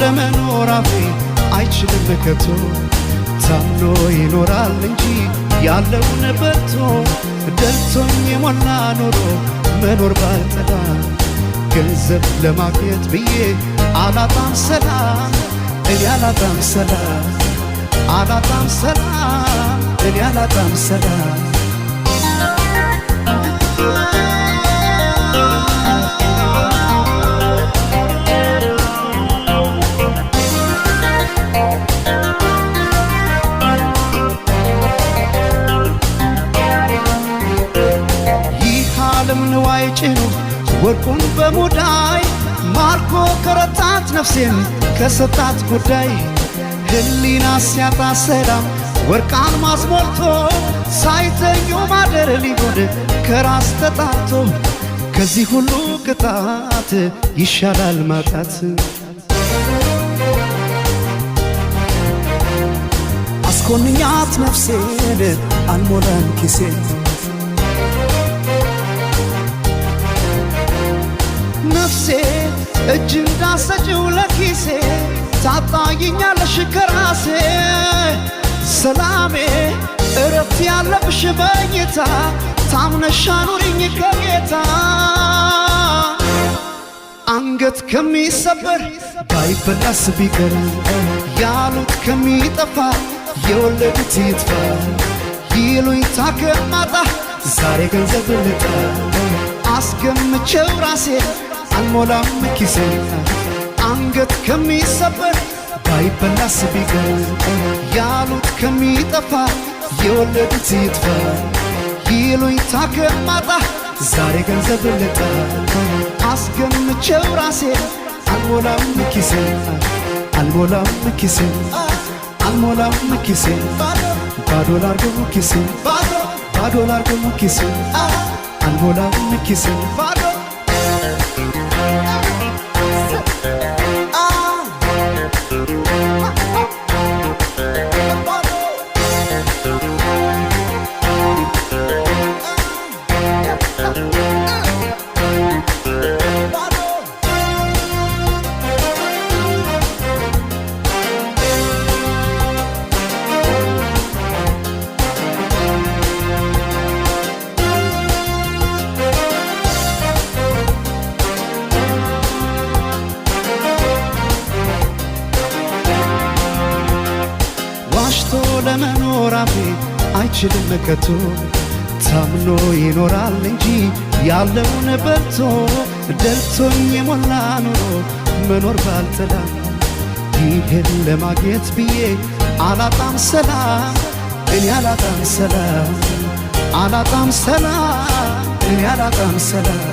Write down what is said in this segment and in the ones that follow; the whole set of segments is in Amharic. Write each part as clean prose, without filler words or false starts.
ለመኖር አፌ አይችልም ከቶ፣ ታምኖ ይኖራል እንጂ ያለውን በልቶ። ደልቶኝ የሞላ ኑሮ መኖር ባልጠላ፣ ገንዘብ ለማግኘት ብዬ አላጣም ሰላም። እኔ አላጣም ሰላም፣ አላጣም ሰላም፣ እኔ አላጣም ሰላም። ይህ ዓለም ንዋይ ጭኖ ወርቁን በሙዳይ ማርኮ ከረታት ነፍሴን ከሰጣት ጉዳይ፣ ሕሊና ሲያጣ ሰላም ወርቅ አልማዝ ሞልቶ፣ ሳይተኙ ማደር ሊሆን ከራስ ተጣልቶ፣ ከዚህ ሁሉ ቅጣት ይሻላል ማጣት። አስኮንኛት ነፍሴን አልሞላም ኪሴን። ነፍሴ እጅ እንዳሰጭው ለኪሴ ታጣይኛለሽ ከራሴ። ሰላሜ እረፍት ያለብሽ መኝታ ታምነሻ ኑሪኝ ከጌታ። አንገት ከሚሰበር ባይበላስ ቢቀር፣ ያሉት ከሚጠፋ የወለዱት ይጥፋ፣ ይሉኝታ ከማጣ ዛሬ ገንዘብ ልጣ። አስገምቼው ራሴ አልሞላም ኪሴ። አንገት ከሚሰበር ባይበላስ ቢቀር፣ ያሉት ከሚጠፋ የወለዱት ይጥፋ፣ ይሉኝታ ከማጣ ዛሬ ገንዘብ ልጣ። አስገምቼው ራሴ አልሞላም ኪሴ፣ አልሞላም ኪሴ፣ አልሞላም ኪሴ፣ ባዶ ላርገው ኪሴ፣ ባዶ ላርገው ኪሴ፣ አልሞላም ኪሴ። ባዶ። ዋሽቶ ለመኖር አፌ አይችልም ከቶ፣ ታምኖ ይኖራል እንጂ ያለውን በልቶ። ደልቶኝ የሞላ ኑሮ መኖር ባልጠላ፣ ይህን ለማግኘት ብዬ አላጣም ሰላም። እኔ አላጣም ሰላም፣ አላጣም ሰላም፣ እኔ አላጣም ሰላም።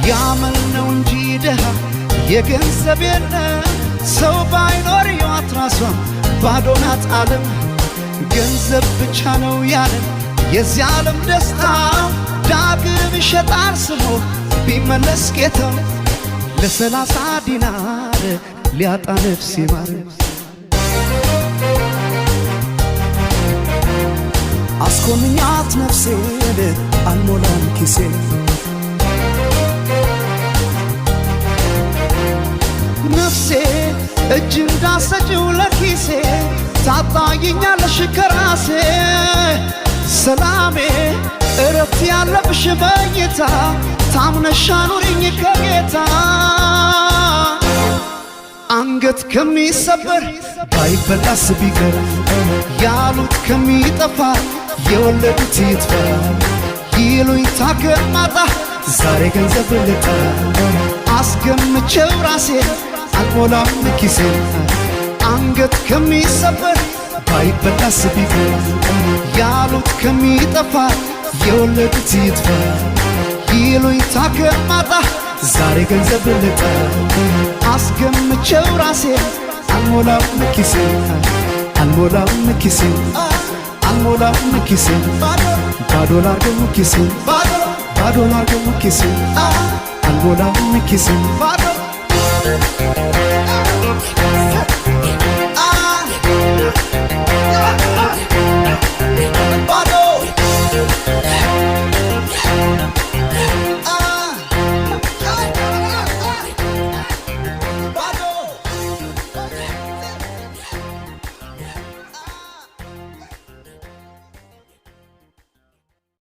ያመል ነው እንጂ ድሃ የገንዘብ የለም፣ ሰው ባይኖር ሕይወት ራሷ ባዶ ናት ዓለም። ገንዘብ ብቻ ነው ያለን የዚህ ዓለም ደስታ፣ ዳግም ይሸጣል ስሞ ቢመለስ ጌታው። ለ30 ዲናር ሊያጣ ነፍስ ይማር። አስኮንኛት ነፍሴን አልሞላም ኪሴን። ነፍሴ እጅ እንዳሰጭው ለኪሴ ታጣይኛለሽ ከራሴ። ሰላሜ እረፍት ያለብሽ መኝታ ታምነሻ ኑሪኝ ከጌታ። አንገት ከሚሰበር ባይበላስ ቢቀር፣ ያሉት ከሚጠፋ የወለዱት ይጥፋ፣ ይሉኝታ ከማጣ ዛሬ ገንዘብ ልጣ። አስገምቼው ራሴ አልሞላም ኪሴ። አንገት ከሚሰበር ባይበላስ ቢቀር፣ ያሉት ከሚጠፋ የወለዱት ይጥፋ፣ ይሉኝታ ከማጣ ዛሬ ገንዘብ ልጣ። አስገምቼው ራሴ አልሞላም ኪሴ፣ አልሞላም ኪሴ፣ አልሞላም ኪሴ፣ ባዶ ላርገው ኪሴ፣ ባዶ ላርገው ኪሴ፣ አልሞላም ኪሴ። ባዶ። Thank